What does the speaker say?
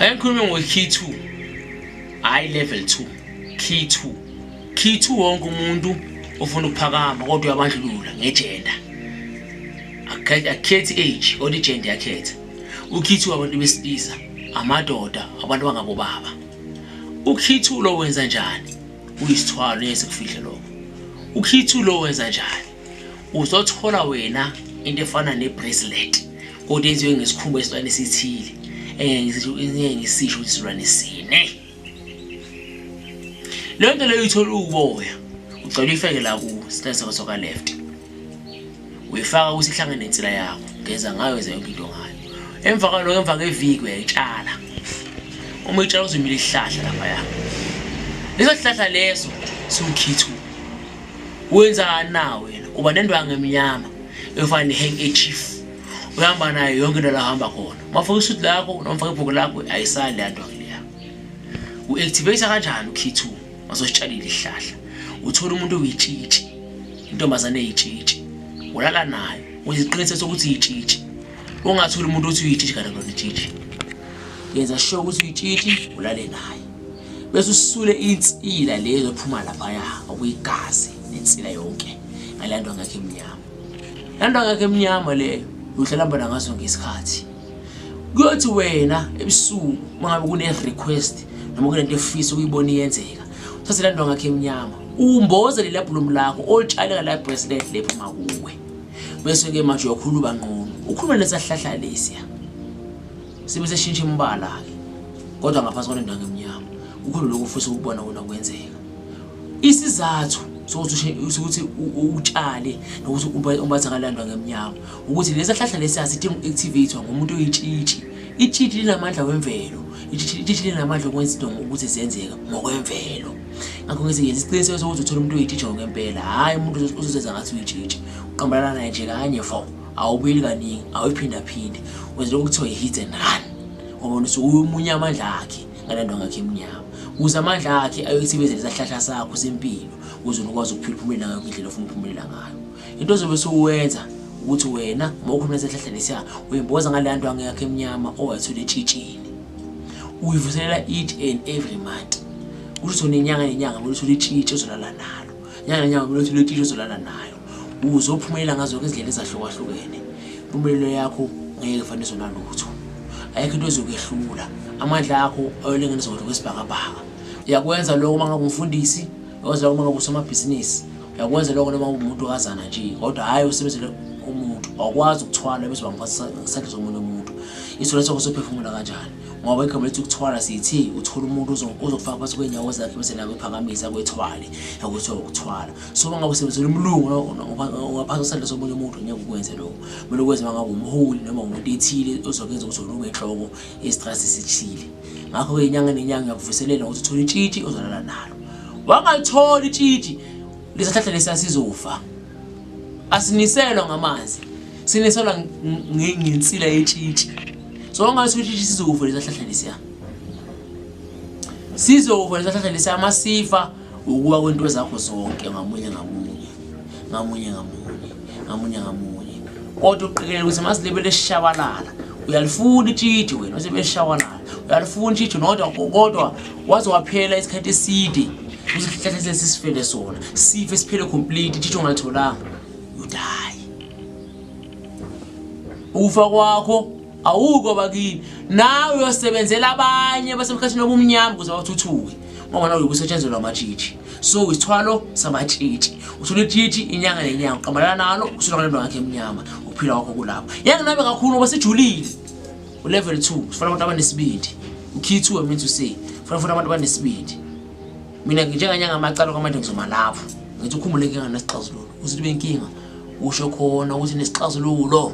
Ake ngikhulume ngo-key 2, hhayi level 2, key 2. Key 2 wonke umuntu ofuna ukuphakama kodwa uyabandlulula ngegender. Akukhethi age kodwa igender iyakhetha. Ukey 2 abantu besilisa, amadoda, abantu abangabobaba. Ukey 2 lo wenza njani? Uyisithwalo ngeke sikufihle lokho. Ukey 2 lo wenza njani? Uzothola wena into efana ne-bracelet kodwa yenziwe ngesikhumba esilwane esithile, engeke ngisisho ukuthi isilwane sine. Leyo nto leyo uyithola uboya, ucela uyifake la kuwo sihlale sakho soka left, uyifaka ukuthi ihlangane nensila yakho, geza ngayo, wenza yonke into ngayo. Emva kwaloko, emva kweviki uyayitshala. Uma uyitshala uzomila isihlahla laphaya, leso sihlahla leso siwukey 2. Wenzani na wena? Uba nendwangu emnyama efana ne-handkerchief, uhamba nayo yonke into la uhamba khona. Uma ufaka isuti lakho noma ufaka ibhuku lakho, ayisali leya ndwangu leya. U-activate kanjani ukey 2 masositshalile isihlahla? Uthola umuntu oyitshitshi, intombazane eyitshitshi, ulala nayo uziqiniseke sokuthi uyitshitshi. Ungatholi umuntu othi uyitshitshi kanti akuyona itshitshi. Yenza sure ukuthi uyitshitshi, ulale naye, bese usule insila le ezophuma laphaya, okuyigazi nensila yonke ngale nto ngakho emnyama. Le nto ngakho emnyama leyo uhlala hamba ngazo ngesikhathi. Kuyothi wena ebusuku uma ngabe kune-request noma kunento efisa ukuyibona iyenzeka, uthathe le nto ngakho emnyama, umboze lela bhulumu lakho olutshale ngala bracelet lephuma kuwe, bese-ke manje uyakhuluma nqunu, ukhulume lesihlahla lesiya, sibe seshintsha imibala-ke kodwa ngaphansi kwale ndwangu emnyama. Kukhona lokhu ufisa ukubona wena kwenzeka. Isizathu sokuthi utshale nokuthi umbatha ngale ndwangu emnyama ukuthi lesi hlahla lesiya sidinga uku-activate ngumuntu oyitshitshi. Itshitshi linamandla wemvelo, itshitshi linamandla okwenza izinto ukuthi zenzeke ngokwemvelo. Ngakho ngithi yenza isiqiniseko sokuthi uthola umuntu oyitshitshi ngokwempela, hhayi umuntu ozozenza ngathi uyitshitshi. Uqambalana naye nje kanye fo, awubuyeli kaningi, awuyiphindaphindi, wenza lokhu kuthiwa i-hit and run, ngoba usuke umunye amandla akhe ngale nto ngakho emnyama, ukuze amandla akhe ayokuthibezela isihlahla sakho sempilo, ukuze ukwazi ukuphila uphumelela ngayo indlela ofuna ukuphumelela ngayo. Into ozobe usuwenza ukuthi wena uma ukhuluma nesihlahla lesiya, uyimboza ngale nto yakho emnyama owayithola etshitshini, uyivuselela each and every month. Kusho ukuthi inyanga nenyanga kumele uthole itshitshi ozolala nalo, inyanga nenyanga kumele uthole itshitshi ozolala nayo, ukuze uphumelela ngazo zonke izindlela ezahlukahlukene. Impumelelo yakho ngeke ifaniswe nalutho, ayikho into ezokwehlula. Amandla akho ayolinganiswa kodwa kwesibhakabhaka. Uyakwenza lokho uma ngabe umfundisi, uyakwenza lokho uma ngabe usomabhizinisi, uyakwenza lokho noma umuntu kazana nje, kodwa hhayi usebenzele umuntu. Awukwazi ukuthwala bese bangiphatha isandla somunye umuntu. Isithwalo sakho sophefumula kanjani? Ngoba igama lethu ukuthwala sithi uthola umuntu ozokufaka phansi kwey'nyawo zakhe, bese nawe ephakamisa kwethwale, yakuthiwa ukuthwala. So uma ngabe usebenzela umlungu ungaphansi kwesandla somunye umuntu, ngeke ukwenze lokho. Kumele ukwenze uma ngabe umholi noma umuntu ethile ozokwenza ukuthi wena ube inhloko yesitrasi esithile. Ngakho-ke inyanga nenyanga uyakuvuselela ukuthi uthole itshitshi ozolala nalo. Wangalithola itshitshi, lesa hlahla lesiya sizofa. Asiniselwa ngamanzi, siniselwa ngensila yetshitshi. So wangathola itshitshi, sizofa lesa hlahla lesiya, sizofa lesa hlahla lesiya. Masifa ukuwa kwento zakho zonke ngamunye ngamunye, ngamunye ngamunye, ngamunye ngamunye. Kodwa uqikelele ukuthi masilibele sishabalala, uyalifuna itshitshi wena, usebeshabalala uyalifuna itshitshi, kodwa waze waphela isikhathi eside ukuthi isihlahla sesisifele sona, sife siphele complete, itshitshi ongalitholanga, you die. Ukufa kwakho awukho bakini, nawe uyosebenzela abanye basemkhathini obumnyama ukuze bathuthuke, ngoba nawe ukusetshenzelwa amatshitshi. So isithwalo samatshitshi, uthola itshitshi inyanga nenyanga, uqambalala nalo, usuka ngale nto yakhe emnyama, ukuphila kwakho kulapho. Yanginabe kakhulu ngoba sijulile. Ulevel 2 sifuna abantu abanesibindi. Ukey 2, I mean to say, funa abantu abanesibindi. Mina njenganyanga amacala kwamanje ngizoma lapho ngithi ukhumbule inkinga nesixazululo, uthi ube inkinga usho khona ukuthi nesixazululo.